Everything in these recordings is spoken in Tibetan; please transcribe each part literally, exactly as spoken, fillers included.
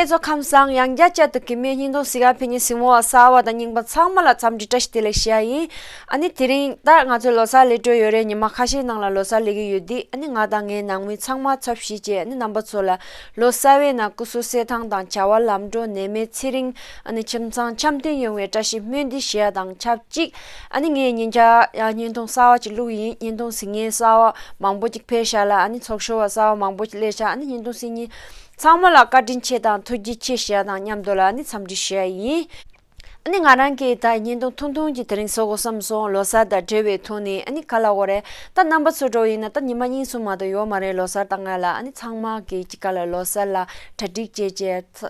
ཚོ་ཁམས་བཟང་། ཡང་བསྐྱར་བསྐྱར་དུ་གི་མེ་སྙིང་སྟོང་གཟིགས་ག་ཕེབས་མཁན་གཟིགས་མོ་བ་གསར་བ་དང་རྙིང་པ་ཚང་མ་ལ་འཚམས་འདྲི་བཀྲ་ཤིས་བདེ་ལེགས་ཞུ་ཡ་ཡིན། ཨ་ནི་དེ་རིང་ད་ང་ཚོའི་ལོ་གསར་སླེབས་འགྲོ་ཡོད་རེད། ཉི་མ་ཁ་ཤས་ནང་ལ་ལོ་གསར་སླེབས་ཀྱི་ཡོད་དུས། ཨ་ནི་ང་དང་ངའི་ནང་མི་ཚང་མ་ཚབ་ཞུས་བྱས། ཨ་ནི་རྣམ་པ་ཚོ་ལ་ལོ་གསར་བའི་ནང་སྐུ་གཟུགས་གསལ་ཐང་དང་བྱ་བ་ལམ་འགྲོ་ནད་མེད་ཚེ་རིང་། ཨ་ནི་ཁྱིམ་ཚང་འཆམ་མཐུན་ཡོང་བའི་བཀྲ་ཤིས་སྨོན་འདུན་ཞུ་ཡ་དང་ཆབས་ཅིག་ཨ་ནི་ངས་ཉིན་ཆ་ཡང་བརྙན་ཐུང་གསར་བ་ཅིག་བླུགས་ཡིན། བརྙན་ཐུང་གཟིགས་མཁན་གསར་བ་མང་པོ་ཅིག་ཕེབས་ཤག་ལ། ཨ་ནི་ཚོགས་ཞུགས་པ་གསར་བ་མང་པོ་ཅིག་སླེབས་ཤག་ཨ་ནི་བརྙན་ཐུང་གཟིགས་མཁན་ཚང་མ་ལ་བཀའ་དྲིན་ཆེ་དང་ཐུགས་རྗེ་ཆེ་ཞུ་ཡ་དང་མཉམ་དུ་ལ་ཨ་ནི་འཚམས་འདྲི་ཞུ་ཡ་ཡིན། ཨ་ནི་ང་རང་གིས་ད་བརྙན་ཐུང་ཐུང་ཐུང་ཅིག་དེ་རིང་བཟོ་དགོས་བསམ་སོང་། ལོ་གསར་དང་འབྲེལ་བའི་ཐོག་ནས། ཨ་ནི་ག་ལབ་དགོས་རེད། ད་རྣམ་པ་ཚོ་འདྲ་བོ་ཡིན་ན་ད་ཉི་མ་གཉིས་གསུམ་མ་གཏོགས་ཡོད་མ་རེད་ལོ་གསར་བཏང་ཡ་ལ། ཨ་ནི་ཚང་མ་གིས་ཅིག་ག་ལ་ལོ་གསར་ལ་གྲ་སྒྲིག་བྱས་བྱས་ཚ་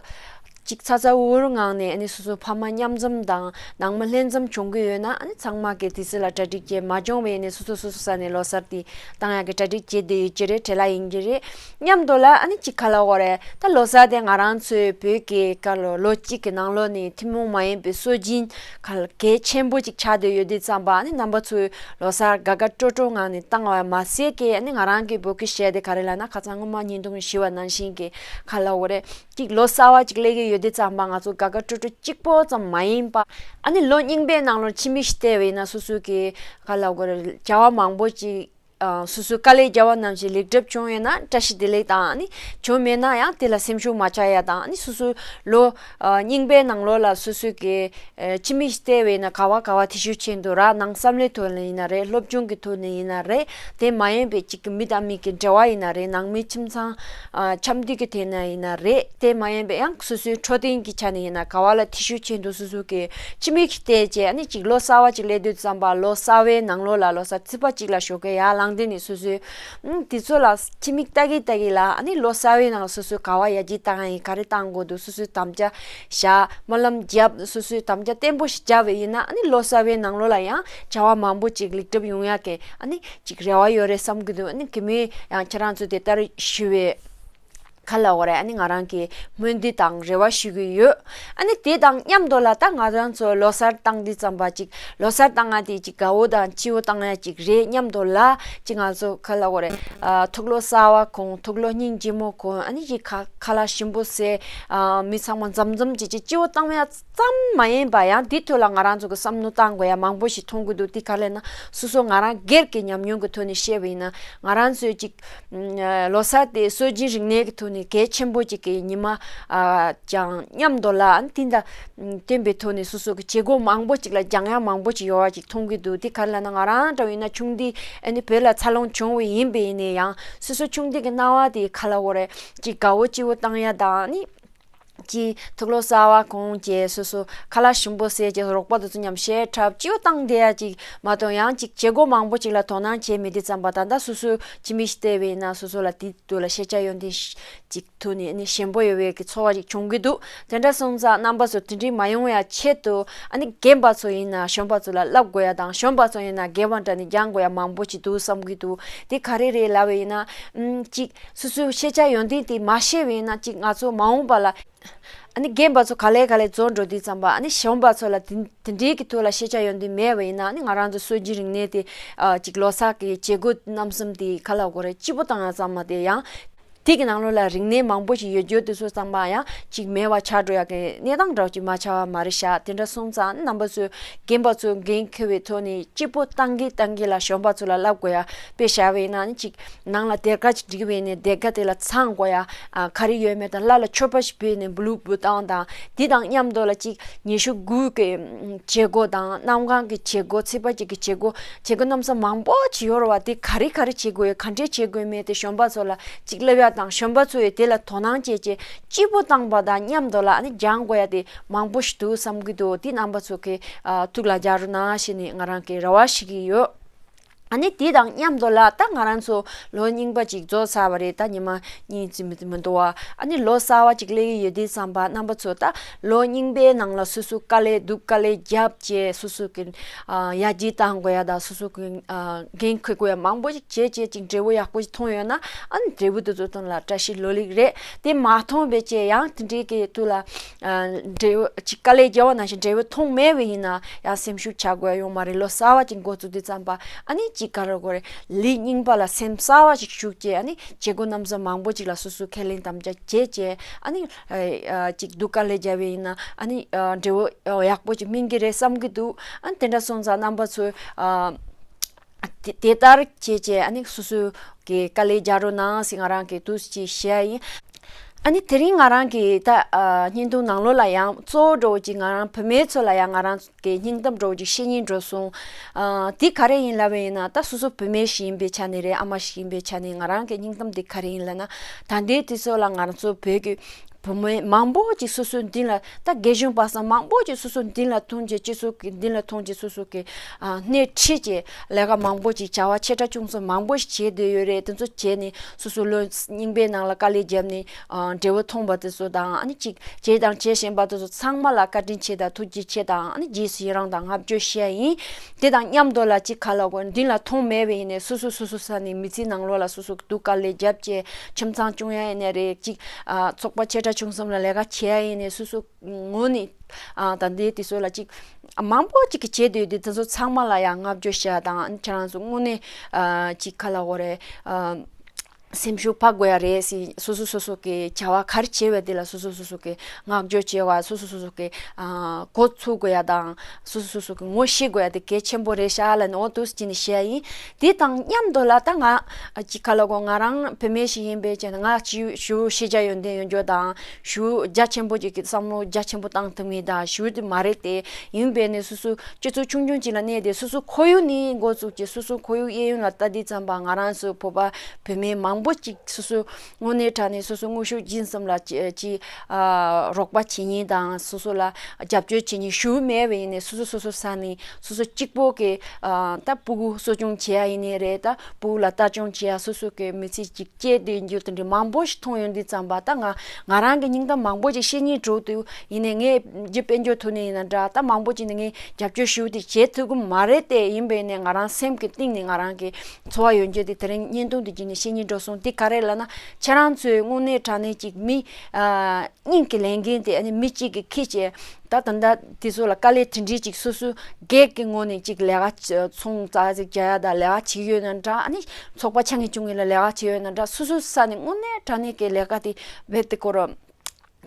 ཅིག་ཚ་ཚ་འུར་འུར་ངང་ནས། ཨ་ནི་སོ་སོ་ཕ་མ་མཉམ་འཛོམས་དང་ནང་མི་ལྷན་འཛོམས་བྱུང་གི་ཡོད་ན། ཨ་ནི་ཚང་མ་གིས་དུས་ཚོད་ལ་གྲ་སྒྲིག་བྱས་མ་བྱུང་བས་ནས་སོ་སོ་སོ་སོ་ས་ནས་ལོ་གསར་དེ་བཏང་ཡག་གི་གྲ་སྒྲིག་བྱེད་བསྡད་ཡོད་ཀྱི་རེད། བྲེལ་བ་ཡིན་གྱི་རེད། མཉམ་དུ་ལ་ཨ་ནི་ཅིག་ག་ལབ་དགོས་རེད། ད་ལོ་གསར་དེ་ང་རང་ཚོའི་བོད་ཀྱི་ག་ལོ་ལོ་གཅིག་གི་ནང་ལོགས་ནས་ཐུན་མོང་མ་ཡིན་པའི་སྲོལ་རྒྱུན་ག་ལ་གལ་ཆེན་པོ་ཅིག་ཆགས་བསྡད་ཡོད་དུས་ཙམ་པ། ཨ་ནི་རྣམ་པ་ཚོས་ལོ་གསར་དགའ་དགའ་སྤྲོ་སྤྲོ་ངང་ནས་བཏང་བ་མ་ཟད་ཀྱི། ཨ་ནི་ང་རང་གི་བོད་སྐད་བཤད་དེ་ག་རེ་ལབ་ན། ཁ་སང་སྔོན་མ་བརྙན་ཐུང་ཞུས་པ་ནང་བཞིན་གྱི་ག་ལབ་དགོས་རེད། ཅིག་ལོ་གསར་བ་ཅིག་སླེབས་ཀྱི་ཡོད་དུས་ཙམ་པ་ང་ཚོ་དགའ་དགའ་སྤྲོ་སྤྲོ་གཅིག་པོ་ཙམ་མ་ཡིན་པ། ཨ་ནི་ལོ་རྙིང་པའི་ནང་ལོ་ཕྱི་མིག་ཅིག་བལྟས་པ་ཡིན་ན་སོ་སོ་གི་ག་ལབ་དགོས་རེད། བྱ་བ་མང་པོ་ཅིག་ཨ་སོ་སོའི་དཀའ་ལས་བརྒྱབ་པ་ནང་བཞིན་ལེགས་གྲུབ་བྱུང་ཡོད་ན་བཀྲ་ཤིས་བདེ་ལེགས་དང་། ཨ་ནི་བྱུང་མེད་ན་ཡང་དེ་ལ་སེམས་ཤུགས་མ་ཆག་ཡ་དང་། ཨ་ནི་སོ་སོའི་ལོ་ཨ་རྙིང་པའི་ནང་ལོགས་ལ་སོ་སོ་གི་ཨ་ཕྱི་མིག་ཅིག་བལྟས་པ་ཡིན་ན་ག་བ་ག་བ་ཐེ་ཤུགས་ཆེན་འདུག་ར། ནང་བསམ་བློའི་ཐོག་ནས་ཡིན་ན་རེད། སློབ་སྦྱོང་གི་ཐོག་ནས་ཡིན་ན་རེད། དེ་མ་ཡིན་པའི་གཅིག་གི་མི་དང་མི་གི་འབྲེལ་བ་ཡིན་ན་རེད། ནང་མི་ཁྱིམ་ཚང་ཨ་འཆམ་མཐུན་གྱི་ཐད་ནས་ཡིན་ན་རེད། དེ་མ་ཡིན་པའི་ཡང་སོ་སོའི་འཕྲོད་བསྟེན་གྱི་ཆ་ནས་ཡིན་ན་ག་བ་ལ་ཐེ་ཤུགས་ཆེན་འདུག་སོ་སོ་གི་ཕྱི་མིག་ཅིག་བལྟས་བྱས། ཨ་ནི་ཅིག་ལོ་གསར་བ་ཅིག་སླེབས་དུས་ཙམ་པ་ལོ་གསར་བའི་ནང་ལོགས་ལ་ལོ་གསར་ཚེས་པ་གཅིག་ལ་ཞོགས་ཀས་ཡར་ལངས་དུས་ནས་སོ་སོའི་ཨང་དེ་ཚོ་ལ་ཕྱི་མིག་ལྟ་གི་ལྟ་གི་ལ། ཨ་ནི་ལོ་གསར་བའི་ནང་ལ་སོ་སོས་ག་བ་ཡར་རྒྱས་བཏང་ཡིན། ག་རེ་བཏང་དགོས་འདུག་སོ་སོའི་དམ་བཅའ་བཞག་སྨོན་ལམ་བརྒྱབ། སོ་སོའི་དམ་བཅའ་བརྟན་པོ་ཞིག་བརྒྱབ་པ་ཡིན་ན། ཨ་ནི་ལོ་གསར་བའི་ནང་ལོགས་ལ་ཡང་བྱ་བ་མང་པོ་ཅིག་ལེགས་གྲུབ་ཡོང་ཡག་གི་ཨ་ནི་ཅིག་རེ་བ་ཡོད་རེད་བསམ་གི་འདུག་ཨ་ནི་གི་མོས་ཡང་ཁྱེད་རང་ཚོ་དེ་ལྟར་ཞུ་བའི་ག་ལབ་དགོས་རེད། ཨ་ནི་ང་རང་གིས་སྨོན་འདུན་དང་རེ་བ་ཞུ་གི་ཡོད། ཨ་ནི་དེ་དང་མཉམ་དུ་ལ་ད་ང་རང་ཚོ་ལོ་གསར་བཏང་དུས་ཙམ་པ་ཅིག་ལོ་གསར་བཏང་ཡ་དེ་ཅིག་དགའ་བོ་དང་སྐྱིད་བོ་བཏང་ཡ་ཅིག་རེད། མཉམ་དུ་ལ་ཅིག་ང་ཚོ་ག་ལབ་དགོས་རེད། ཨ་ཐུགས་ལོ་གསར་བ་གོན། ཐུགས་ལོ་སྙིང་རྗེ་མོ་གོན། ཨ་ནི་ཅིག་ཁ་ཁ་ལག་ཞིམ་པོ་བཟས། ཨ་མི་ཚང་མ་འཛོམས་འཛོམས་བྱེད་ཅིག་སྐྱིད་བོ་བཏང་ཡ་ཙམ་མ་ཡིན་པ། ཡང་དེའི་ཐོག་ལ་ང་རང་ཚོ་གི་བསམ་བློ་བཏང་དགོས་ཡ་མང་པོ་ཞིག་མཐོང་གི་འདུག་དེ་ག་ལབ་ན་སོ་སོ་ང་རང་སྒེར་གྱི་ཉམས་མྱོང་གི་ཐོག་ནས་བཤད་པ་ཡིན་ན། ང་རང་ཚོས་ཅིག་ཨ་ལོ་གསར་དེ་སྲོལ་རྒྱུན་རིག་གནས་ཀྱི་ཐོག་ནས་གལ་ཆེན་པོ་ཅིག་གི་ཉི་མ་ཨ་ཀྱང་མཉམ་དུ་ལ་དེ་འདྲ་བསྟན་པའི་ཐོག་ནས་སོ་སོ་གི་བྱེད་སྒོ་མང་པོ་ཅིག་ལ་སྦྱང་ཡ་མང་པོ་ཅིག་ཡོད་པ་ཅིག་མཐོང་གི་འདུག་དེ་ག་ལབ་ན་ང་རང་འདྲ་བོ་ཡིན་ན་ཆུང་དུས་ཨ་ནི་བོད་ལ་འཚར་ལོངས་བྱུང་བ་ཡིན་པ་ཡིན་ནའི་ཡང་སོ་སོ་ཆུང་དུས་ཀྱི་སྣང་བ་དེ་ག་ལབ་དགོས་རེད། ཅིག་དགའ་བོ་སྐྱིད་བོ་བཏང་ཡ་དང་ཨ་ནི། ཅིག་ཐུགས་ལོ་གསར་བ་གོན་བྱས། སོ་སོ་ཁ་ལག་ཞིམ་པོ་བཟས་བྱས། རོགས་པ་དེ་ཚོ་མཉམ་གཞས་འཁྲབ་སྐྱིད་པོ་བཏང་བསྡད་ཡ་ཅིག་མ་གཏོགས། ཡང་ཅིག་བྱེད་སྒོ་མང་པོ་ཅིག་ལ་དོ་སྣང་བྱས་མེད་དུས་ཙམ་པ། ད་ལྟ་སོ་སོའི་ཁྱིམ་མི་ཞིག་བལྟས་པ་ཡིན་ན་སོ་སོ་ལ་དེ་དུས་ལ་ཤེས་བྱ་ཡོན་ཏན་ཅིག་ཐོན་ནས་ནི་ཞན་པོ་ཡོད་པའི་གི་ཚོར་བ་ཅིག་བྱུང་གི་འདུག་དེ་འདྲ་སོང་ཙང་རྣམ་པ་ཚོ་དེ་འདྲའི་མ་ཡོང་ཡ་ཆེད་དུ། ཨ་ནི་རྒན་པ་ཚོ་ཡིན་ན་གཞོན་པ་ཚོ་ལ་བསླབ་དགོས་ཡ་དང་། གཞོན་པ་ཚོ་ཡིན་ན་རྒན་པ་འདྲ་ནས་སྦྱང་དགོས་ཡ་མང་པོ་ཅིག་འདུག་བསམ་གི་འདུག་དེ་ག་རེ་རེད་ལབ་པ་ཡིན་ན། ཨམ་ཅིག་སོ་སོའི་ཤེས་བྱ་ཡོན་ཏན་དེ་མ་ཤེས་པ་ཡིན་ན། ཅིག་ང་ཚོ་མ་འོངས་པ་ལ་ཨ་ནི་རྒན་པ་ཚོ་ག་ལེ་ག་ལེ་རྫོགས་འགྲོ་དུས་ཙམ་པ། ཨ་ནི་གཞོན་པ་ཚོ་ལ་དེ་དེ་འདྲའི་གི་ཐོག་ལ་ཤེས་བྱ་ཡོན་ཏན་མེད་པ་ཡིན་ན། ཨ་ནི་ང་རང་ཚོ་སྲོལ་རྒྱུན་རིག་གནས་དེ་ཨ་ཅིག་ལོ་གསར་གི་བྱེད་སྒོ་རྣམ་གསུམ་དེ་ག་ལབ་དགོས་རེད། སྐྱིད་པོ་བཏང་ཡ་ཙམ་མ་དེ་ཡང་དེ་གི་ནང་ལོགས་ལ་རིག་གནས་མང་པོ་ཞིག་ཡོད་རྒྱུ་དེ་ཚོ་ཙམ་པ་ཡང་ཅིག་མེད་པ་ཆགས་འགྲོ་ཡ་གི་གནས་སྟངས་འདྲ་བོ་ཅིག་མ་ཆགས་པ་མ་རེད་ཤག་དེ་འདྲ་སོང་ཙང་རྣམ་པ་ཚོས་རྒན་པ་ཚོ་འགན་འཁུར་བའི་ཐོག་ནས་སྐྱིད་པོ་བཏང་གི་བཏང་གི་ལ་གཞོན་པ་ཚོ་ལ་བསླབ་དགོས་ཡ། དཔེ་བཞག་པ་ཡིན་ན་ནི་ཅིག་ནང་ལ་སྡེར་ཁ་ཅིག་སྒྲིག་པ་ཡིན་ནའི་སྡེར་ཁ་དེ་ལ་ཚང་དགོས་ཡ། ཨ་ག་རེ་ཡོད་མེད་དང་། སླར་ལ་མཆོད་པ་ཞིག་ཕུལ་ནས་འབུལ་ལུགས་འབུལ་སྟངས་དང་། དེ་དང་མཉམ་དུ་ལ་ཅིག་ཉི་ཤུ་དགུ་གི་བྱེད་སྒོ་དང་། གནམ་གང་གི་བྱེད་སྒོ། ཚེས་པ་གཅིག་གི་བྱེད་སྒོ། བྱེད་སྒོ་རྣམ་གསུམ་མང་པོ་ཅིག་ཡོད་རེད་བ། དེ་ག་རེ་ག་རེ་བྱེད་དགོས་ཡོད། ག་འདྲས་བྱེད་དགོས་མེད་དེ་གཞོན་པ་ཚོ་ལ་ཅིག་བསླབ་ཡ་དང་། གཞོན་པ་ཚོ་ཡིས་དེ་ལ་དོ་སྣང་བྱེད་བྱེད་སྐྱིད་པོ་བཏང་པ་དང་མཉམ་དུ་ལ་ཨ་ནི་སྦྱང་དགོས་ཡ་དེ་མང་པོ་ཞིག་འདུག་བསམ་གྱི་འདུག་དེ་རྣམ་པ་ཚོ་གིས་ཨ་ཐུགས་ལ་འཇགས་རོགས་གནང་ཞེས་ནས་ང་རང་གིས་རེ་བ་ཞུ་གི་ཡོད། ཨ་ནི་དེ་དང་མཉམ་དུ་ལ་ད་ང་རང་ཚོ་ལོ་རྙིང་པ་ཅིག་རྫོགས་ཚར་བ་རེད། ད་ཉི་མ་གཉིས་ཙམ་མི་མི་འདུག་བ། ཨ་ནི་ལོ་གསར་བ་ཅིག་སླེབས་ཀྱི་ཡོད་དུས་ཙམ་པ། རྣམ་པ་ཚོ་ད་ལོ་རྙིང་པའི་ནང་ལ་སོ་སོ་དཀའ་ལས་སྡུག་དཀའ་ལས་བརྒྱབ་བྱས། སོ་སོ་གི་ཨ་ཡར་རྒྱས་བཏང་དགོས་ཡ་དང་། སོ་སོ་གི་ཨ་འགན་འཁུར་དགོས་ཡ་མང་པོ་ཅིག་བྱས་བྱས་ཅིག་འབྲས་བུ་ཡག་པོ་ཅིག་མཐོང་ཡོད་ན། ཨ་ནི་འབྲས་བུ་དེ་ཚོ་དོན་ལ་བཀྲ་ཤིས་ལོ་ལེགས་རེད། དེ་མ་མཐོང་བས་བྱས་ཡང་དེ་འདྲའི་གི་དུས་ལ་ཨ་འབྲས་བུ་ཅིག་དཀའ་ལས་བརྒྱབ་པ་ནང་བཞིན་འབྲས་བུ་མཐོང་མེད་པ་ཡིན་ན་ཡང་སེམས་ཤུགས་ཆག་དགོས་ཡ་ཡོད་མ་རེད། ལོ་གསར་བ་ཅིག་འགོ་བཙུགས་དུས་ཙམ་པ། ཨ་ནི་ ཅིག་ག་རེ་དགོས་རེད། ལས་རྙིང་པ་ལ་སེམས་གསར་བ་ཞིག་ཞུགས་བྱས། ཨ་ནི་བྱེད་སྒོ་རྣམ་གཞག་མང་པོ་ཅིག་ལ་སོ་སོ་ཁས་ལེན་དམ་བཅའ་བྱས་བྱས། ཨ་ནི་ཨ་ཅིག་སྡུག་དཀའ་ལས་བརྒྱབ་པ་ཡིན་ན། ཨ་ནི་ཨ་འབྲས་བུ་ཡག་པོ་ཅིག་སྨིན་གྱི་རེད་བསམ་གྱི་འདུག་ཨ་ནི་དེ་འདྲ་སོང་ཙང་རྣམ་པ་ཚོས་ཨ་དེ་དེ་ལྟར་བྱས་བྱས། ཨ་ནི་སོ་སོ་གི་དཀའ་ལས་རྒྱག་རོགས་གནང་ཟེར་ང་རང་གིས་འདུག་ཅེས་བཤད་ཡ་ཡིན། ཨ་ནི་དེ་རིང་ང་རང་གི་ད་ཨ་བརྙན་ཐུང་ནང་ལོགས་ལ་ཡང་གཙོ་བོ་འདྲ་བོ་ཅིག་ང་རང་བུད་མེད་ཚོ་ལ་ཡང་ང་རང་གི་སྙིང་གཏམ་འདྲ་བོ་ཅིག་བཤད་སྙིང་འདོད་སོང་། ཨ་དེ་ག་རེ་ཡིན་ལབ་པ་ཡིན་ན། ད་སོ་སོ་བུད་མེད་ཞིག་ཡིན་པའི་ཆ་ནས་རེད། ཨ་མ་ཞིག་ཡིན་པའི་ཆ་ནས་ང་རང་གི་སྙིང་གཏམ་དེ་ག་རེ་ཡིན་ལབ་ན། ད་ལྟའི་དུས་ཚོད་ལ་ང་རང་ཚོ་བོད་ཀྱི་བུད་མེད་མང་པོ་ཅིག་སོ་སོའི་མདུན་ལ། ད་རྒན་གཞོན་བར་གསུམ་མང་པོ་ཅིག་སོ་སོའི་མདུན་ལ་མཐོང་བྱས། སྤྱི་ཚོགས་ཀྱི་མདུན་ལ་མཐོང་བྱས། སོ་སོ་གི་ཨ་སྣེ་ཁྲིད་བྱས། ལས་ཀ་མང་པོ་ཅིག་བྱ་བ་ཆེ་ཕྲ་ཆུང་གསུམ་མང་པོ་ཞིག་བྱེད་བསྡད་ཡོད་རེད། དེ་ཚོ་བྱས་ནས་སོ་སོ་ལོ་རྙིང་པའི་ནང་ལ་དཀའ་ལས་བརྒྱབ་ནས་ཨ་འབྲས་བུ་ཐོན་པ་དེ་ཚོ་དང་། ཨ་ནི་ཅིག་བྱས་དང་བྱེད་བཞིན་པ་དེ་ཚོ་ཚང་མ་ལ་བཀའ་དྲིན་ཆེ་དང་ཐུགས་རྗེ་ཆེ་དང་། ཨ་ནི་རྗེས་སུ་ཡི་རང་དང་བསྔགས་བརྗོད་བཤད་ཡིན། དེ་དང་མཉམ་དུ་ལ་ཅིག་ག་ལབ་དགོས། མདུན་ལ་མཐོང་མེད་པ་ཡིན་ནའི་སོ་སོ་སོ་སོ་ས་ནས་མི་ཚེའི་ནང་ལོགས་ལ་སོ་སོ་སྡུག་དཀའ་ལས་བརྒྱབ་བྱས། ཁྱིམ་ཚང་སྐྱོང་ཡ་ཡིན་ནའི་རེད། ཅིག་ཨ་ཚོགས་པ་ཆེ་ཕྲ་ཆུང་གསུམ་ལ་ལས་ཀ་བྱེད་ཡ་ཡིན་ནའི་སོ་སོ་ངོས་ནས་ཨ་ད་ལྟའི་དུས་ཚོད་ལ་ཅིག་མང་པོ་ཅིག་གིས་བྱེད་བསྡད་ཡོད་དུས། དེ་ཚོ་ཚང་མ་ལ་ཡང་བསྔགས་བརྗོད་བྱ་དང་། ཁྱེད་རང་ཚོ་དངོས་གནས་ཨ་ཅིག་ག་ལབ་དགོས་རེད། ཨ་སེམས་ཤུགས་འཕར་དགོས་ཡ་རེད་ཟེར། སོ་སོ་སོ་སོ་གི་བྱ་བ་ག་རེ་བྱེད་པ་དེ་ལ་སོ་སོ་སོ་སོ་གི་བསྔགས་བརྗོད་བྱེད་པ། སོ་སོ་སོ་སོ་གི་ཨ་འགོ་ཚུགས་དགོས་ཡ་དང་། སོ་སོ་སོ་སོ་གི་ངོ་ཤེས་དགོས་ཡ་དེ་གལ་ཆེན་པོ་རེད་ཤག་ལབ་ནས་འོ་འདུག་སེ་བྱས་ནས་བཤད་ཡ་ཡིན། དེ་དང་མཉམ་དུ་ལ་ད་ང་ཅིག་ག་ལབ་དགོས། ང་རང་བུད་མེད་ཞིག་ཡིན་པའི་ཆ་ནས་ང་ཞེ་ཞེ་པོ་ཤེས་བྱ་ཡོན་ཏན་ཡོད་རྒྱུ་དང་། ཞེ་པོ་རྒྱ་ཆེན་པོ་ཅིག་གི་བསམ་བློ་རྒྱ་ཆེན་པོ་བཏང་ཐུབ་མཁན་དང་ཞེ་པོ་དེ་མ་རེད་དེ། ཡིན་པས་ནས་སོ་སོ་སྤྱི་ཚོགས་ཆུང་ཆུང་ཅིག་ལ་གནས་ཏེ། སོ་སོ་ཁོར་ཡུག་ནས་འགོ་བཙུགས་ཀྱི། སོ་སོ་ཁོར་ཡུག་གཡས་གཡོན་ལ་ལྟ་དུས་ཙམ་པ་ང་རང་ཚོ་བོད་པ་བུད་མེད་མང་པོ་ཅིག་སོ་སོ་དངོས་གནས་དྲང་གནས་སོ་སོ་དངོས་ཤུགས་སྦྱིན་གསུམ་ལ་ཅི་ཅི་ཨ་རོགས་པ་བྱེད་མཁན་དང་། སོ་སོ་ལ་རྒྱབ་སྐྱོར་བྱེད་མཁན་ཞེ་པོ་མེད་པ་ཡིན་ནའི་སོ་སོ་སོ་སོ་ས་ནས་སོ་སོ་གཅིག་པོ་གི་ཨ་ད་ཕྲུ་གུ་གསོ་སྐྱོང་བྱེད་ཡ་ཡིན་ནའི་རེད། ད་ཕྲུ་གུ་ལ་ལྟ་སྐྱོང་བྱེད་ཡ། སོ་སོ་གི་མི་ཚེ་ཅིག་སྐྱེལ་བསྡད་རྒྱུ་དེ་འདྲ་མང་པོ་ཞིག་མཐོང་ཡོང་དུས་ཙམ་པ། ད་ང་ང་རང་གི་སྙིང་གཏམ་མང་པོ་ཅིག་བཤད་སྙིང་བྲོ་འདུག་ཡིན་ནའི་ངས་རྒྱུ་དཔལ་འབྱོར་ཐོག་ནས་ཡིན་ན་འདྲ། ད་མང་པོ་ཅིག་ནས་ངས་རྒྱབ་སྐྱོར་ཞུ་དེ་བྱེད་ཐུབ་ཀྱི་མ་རེད་དེ། ཡིན་པས་ནས་ང་རང་སེམས་ཀྱི་གཏིང་ནས་ང་རང་གི་ཚོར་བ་ཡོད་རྒྱུ་དེ་དེ་རིང་བརྙན་ཐུང་དེ་བརྒྱུད་ནས་བཤད་སྙིང་འདོད་སོང་། དེ་ག་རེ་ལབ་ན། ཁྱེད་རང་ཚོའི་དངོས་གནས་དྲང་གནས་ཅིག་མི་ཨ་སྙིང་གི་ལས་འགན་དེ། ཨ་ནི་མི་གཅིག་གིས་འཁྱེར་བྱས། ད་ད་ལྟ་དེ་ཚོ་ལ་དཀའ་ལས་དེ་འདྲའི་ཅིག་སོ་སོ་སྒེར་གྱི་ངོས་ནས་ཅིག་ལས་ཀ་ཚོང་ཙག་ཙིག་རྒྱག་ཡ་དང་ལས་ཀ་བྱེད་ཡོད་ན་འདྲ། ཨ་ནི་ཚོགས་པ་ཆ་ངེས་ཆུང་ངེས་ལ་ལས་ཀ་བྱེད་ཡོད་ན་འདྲ། སོ་སོ་ས་ནས་དངོས་གནས་དྲང་གནས་ཀྱི་ལས་ཀ་དེ་རྦད་དེ་ཁོ་རང་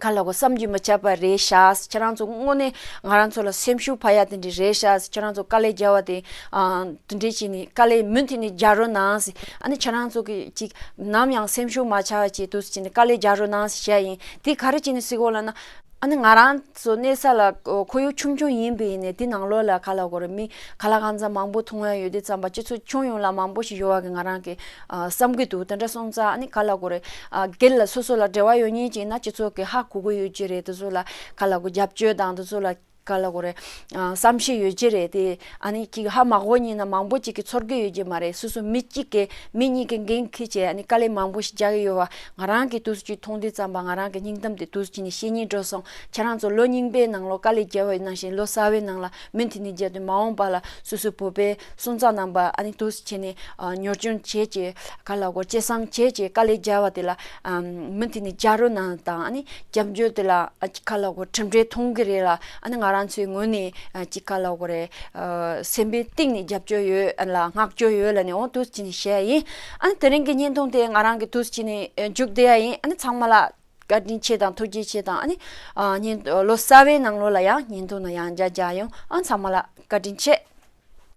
ག་ལབ་དགོས། བསམ་གྱིས་མི་ཁྱབ་པ་རེད་ཤག་ཁྱེད་རང་ཚོ་དངོས་གནས་ང་རང་ཚོ་ལ་སེམས་ཤུགས་འཕར་ཡ་དེ་འདྲ་རེད་ཤག་ཁྱེད་རང་ཚོ་དཀའ་ལས་རྒྱག་པ་དེ་ཨ་དེ་འདྲ་བྱས་ནས་དཀའ་ལས་མུ་མཐུད་ནས་རྒྱག་རོགས་གནང་ཟེར། ཨ་ནི་ཁྱེད་རང་ཚོ་གིས་ཅིག་ནམ་ཡང་སེམས་ཤུགས་མ་ཆག་པ་བྱས། འདུག་སེ་བྱས་ནས་དཀའ་ལས་རྒྱག་རོགས་གནང་ཟེར་བཤད་ཡ་ཡིན། དེ་ག་རེ་བྱས་ནས་ཟེར་གོ་ལབ་ན། ཨ་ནི་ང་རང་ཚོ་གནས་ས་ལ་ཁོར་ཡུག་ཆུང་ཆུང་ཡིན་པ་ཡིན་ནའི་དེ་ནང་ལོགས་ལ་ག་ལབ་དགོས་རེད། མི་ག་ལ་གང་འཚམ་མང་པོ་མཐོང་ཡ་ཡོད་དུས་ཙམ་པ། སྤྱི་ཚོགས་ཁྱོན་ཡོངས་ལ་མང་པོ་ཞིག་ཡོད་པ་གི་ང་རང་གི་ཨ་བསམ་གྱི་འདུག་དེ་འདྲ་སོང་ཙང་ཨ་ནི་ག་ལབ་དགོས་རེད། ཨ་སྒེར་ལ་སོ་སོ་ལ་འབྲེལ་བ་ཡོད་མཁན་ཅིག་ཡིན་ན་སྤྱི་ཚོགས་ཀྱི་ཧ་གོ་གི་ཡོད་ཀྱི་རེད། དེ་ཚོ་ལ་ག་ལབ་དགོས། རྒྱབ་སྐྱོར་དང་དེ་ཚོ་ལ་ག་ལབ་དགོས་རེད། ཨ་བསམ་ཤེས་ཡོད་ཀྱི་རེད་དེ། ཨ་ནི་ཅིག་ཧ་མ་གོ་མཁན་ཡིན་ན་མང་པོ་ཅིག་གིས་ཚོར་གི་ཡོད་ཀྱི་མ་རེད། སོ་སོ་མི་གཅིག་གིས་མི་གཉིས་ཀྱིས་འགན་འཁྱེར་བྱས། ཨ་ནི་དཀའ་ལས་མང་པོ་ཞིག་རྒྱག་གི་ཡོད་པ། ང་རང་གིས་འདུག་སེ་མཐོང་དུས་ཙམ་པ་ང་རང་གི་སྙིང་གཏམ་དེ་འདུག་སེ་བྱས་ནས་བཤད་སྙིང་འདོད་སོང་། ཁྱེད་རང་ཚོ་ལོ་རྙིང་པའི་ནང་ལོགས་དཀའ་ལས་བརྒྱབ་པ་ནང་བཞིན་ལོ་གསར་པའི་ནང་ལ་མུ་མཐུད་ནས་བརྒྱབ་སྟེ། མ་འོངས་པ་ལ་སོ་སོའི་བོད་པའི་སོན་རྩ་རྣམ་པ་ཨ་ནི་འདུག་སེ་བྱས་ནས་ཨ་གཉོར་སྐྱོང་བྱས་བྱས། ག་ལབ་དགོས། སྤྱོད་བཟང་བྱས་བྱས། དཀའ་ལས་བརྒྱབ་པ་དེ་ལ་ཨ་མུ་མཐུད་ནས་རྒྱག་རོགས་གནང་དང་། ཨ་ནི་སྐྱབས་བཅོལ་དེ་ལ་ཨ་ག་ལབ་དགོས། གྲུབ་འབྲས་མཐོང་གི་རེད་ལ། ཨ་ནི་ང་རང་ཚོའི་ངོས་ནས་ཨ་ཅིག་ག་ལབ་དགོས་རེད། ཨ་སེམས་པའི་གཏིང་ནས་རྒྱབ་སྐྱོར་ཡོད་ལ་བསྔགས་བརྗོད་ཡོད་ལབ་ནས་འོ་འདུག་སེ་བྱས་ནས་བཤད་ཡ་ཡིན། ཨ་ནི་དེ་རིང་གི་བརྙན་ཐུང་དེ་ང་རང་གིས་འདུག་སེ་བྱས་ནས་མཇུག་བསྡུ་ཡ་ཡིན། ཨ་ནི་ཚང་མ་ལ་བཀའ་དྲིན་ཆེ་དང་ཐུགས་རྗེ་ཆེ་དང་། ཨ་ནི་ཨ་བརྙན་ལོ་གསར་པའི་ནང་ལོགས་ལ་ཡང་བརྙན་ཐུང་ནང་ཡང་བསྐྱར་མཇལ་ཡོང་། ཨ་ཚང་མ་ལ་བཀའ་དྲིན་ཆེ།